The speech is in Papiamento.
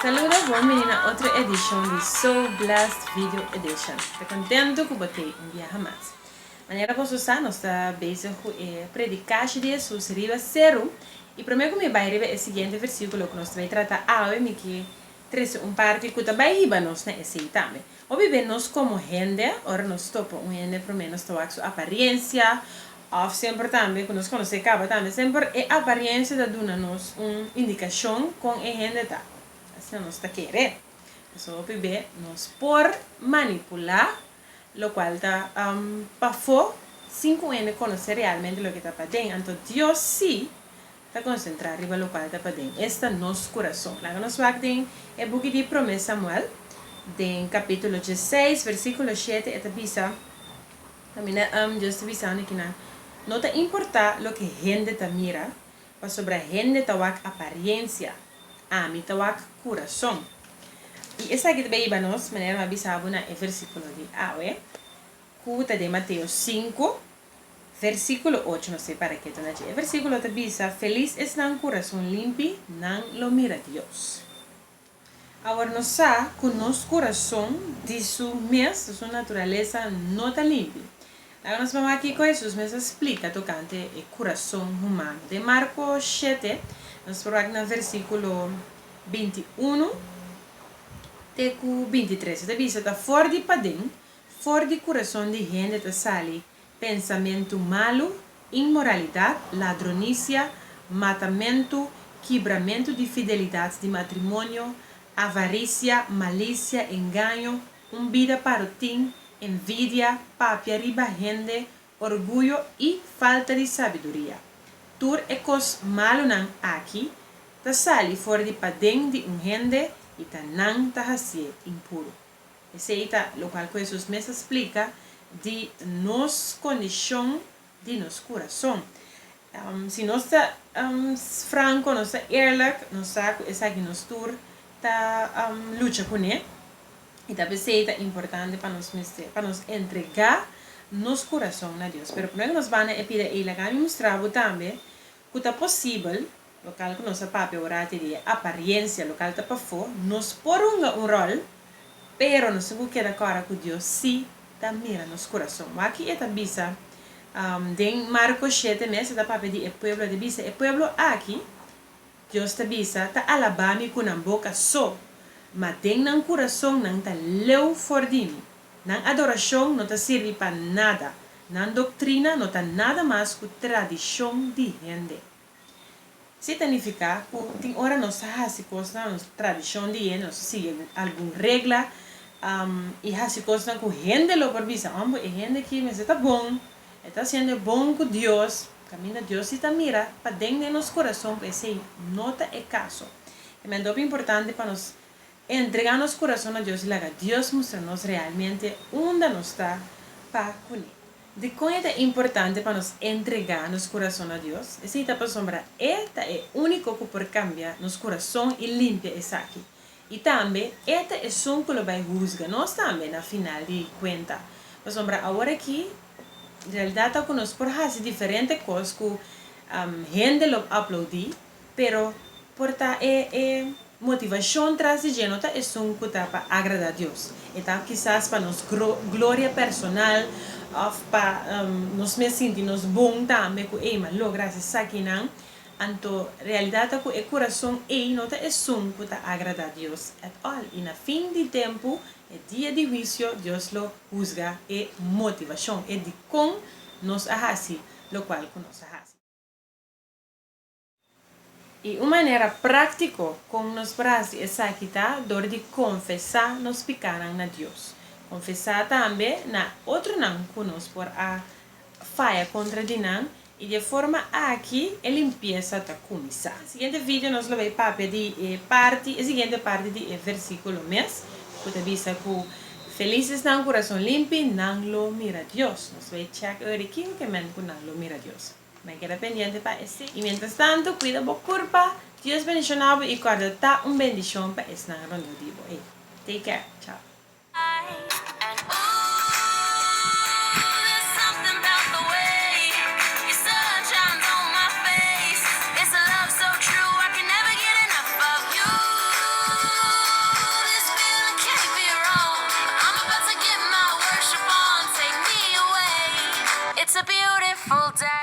Saludo, bon bini na otro edishon di So Blessed Video Edition. Ta kontentu ku bo t'ei un biaha mas. Manera boso sa, nos ta bezig ku e predikashi di Hesus riba seru, i promé ku mi bai riba e siguiente versíkulo ku nos ta bai trata awe, mi ke trese un parti ku ta bai hiba nos na esei tambe. Hopi be nos komo hende, ora nos topa un hende promé nos ta wak su apariensia, òf semper tambe ku nos konosé kaba tambe, semper e apariensia ta duna nos un indikashon kon e hende ta. Asina nos ta kere. Pasobra hopi be nos por manipulá lokual ta pafó sin ku un hende konosé realmente loke ta paden. Anto Dios sí ta konsentrá riba lokual ta paden, esta nos kurason. Laga nos wak den e buki di Promé Samuel, den kapítulo diesseis, versíkulo shete, e ta bisa, Kaminda Dios ta bisando kinan, No ta importá loke hende ta mira, pasobra hende ta wak apariensia, ami ta wak kurason. I esaki ta bay hiba nos, manera mi a bisa bo na e versíkulo di awe, ku ta den Mateo sinku, Versíkulo ocho, No sé para ke ta na dje. E versíkulo ta bisa, Felis esnan ku rason limpi, nan lo mira Dios. Awor nos sa ku nos kurason di su mes, di su naturalesa, no ta limpi. Laga nos mama kiko Hesus mes a splika tokante e kurason humano. Den Marko shete, nos por wak na versíkulo 21 te ku 23. E ta bisa, Ta for di paden, For di kurason di hende ta sali pensamentu malu, inmoralidat, ladronisia, matamentu, kibramentu di fidelidat di matrimonio, avarisia, malisia, engaño, un bida parotin, envidia, papia riba hende, orguyo i falta di sabiduria. Tur e kos malunan aki ta sali for di paden di un hende i ta nan ta hasié impuru. Esei ta lokual ku Hesus mes a splika di nos kondishon di nos kurason. Si nos ta franko, nos ta eerlijk, nos sa ku esaki nos tur ta lucha kuné. I ta p'esei ta importante pa nos mester, pa nos entregá nos kurason na Dios. Pero promé ku nos banda e pida ei, laga mi mustra bo tambe ku ta posibel Lokal ku nos a papia ora te di e apariencia, lokal ta pafó, nos por hunga un ròl, pero nos tin ku keda kòrda ku Dios sí ta mira nos kurason. Wak-i e ta bisa den Marko shete mes, e ta papia di e pueblo, e ta bisa, E pueblo aki, Dios ta bisa, ta alabá mi ku nan boka so, ma den nan kurason nan ta leu for di mi. Nan adorashon no ta sirbi pa nada, nan doktrina no ta nada mas ku tradishon di hende. Si ta nifiká ku tin ora nos ta hasi kosnan, nos tradishon di hende, nos ta sigui algun regla i hasi kosnan ku hende lo por bisa, Homber, e hende aki mester ta bon, e ta hasiendo e bon ku Dios, kaminda Dios si ta mira paden den nos kurason ku esei no ta e kaso. E mester hopi importante pa nos entregá nos kurason na Dios i laga Dios mustra nos realmente unda nos ta pa kuné. Dikon e ta importante pa nos entregá nos kurason na Dios? Esei ta pasobra E ta e úniko ku por kambia nos kurason i limpia esaki. I tambe E ta esun ku lo bai husga nos tambe na final di kuenta. Pasobra aworakí, realidat ta ku nos por hasi diferente kos ku hende lo aploudí, Pero por ta e e motivashon tras di dje no ta esun ku ta pa agradá Dios. E ta kisas pa nos gloria personal òf pa nos mes sinti nos bon tambe ku ey m'a logra hasi esakinan. Anto realidat ta ku e kurason ey no ta esun ku ta agradá Dios at all. I na fin di tempu, e dia di huisio, Dios lo husga e motivashon, e dikon nos a hasi lokual ku nos a hasi. I un manera práktiko kon nos por hasi esaki ta dor di konfesá nos pikánan na Dios. Konfesá tambe na otronan ku nos por a faya kontra di nan, i di e forma aki e limpiesa ta kuminsá. E siguiente video nos lo bai papia di e parti, e siguiente parti di e versíkulo mes, ku ta bisa ku Felis esnan ku kurason limpi, nan lo mira Dios. Nos bai chèk ora di kiko ke men ku nan lo mira Dios. Men keda pendiente pa esei. I mientras tanto, kuida bo kurpa. Dios bendishona bo i kòrda ta un bendishon pa esnan rondó di bo. Ey, take care. Chao. It's a beautiful day.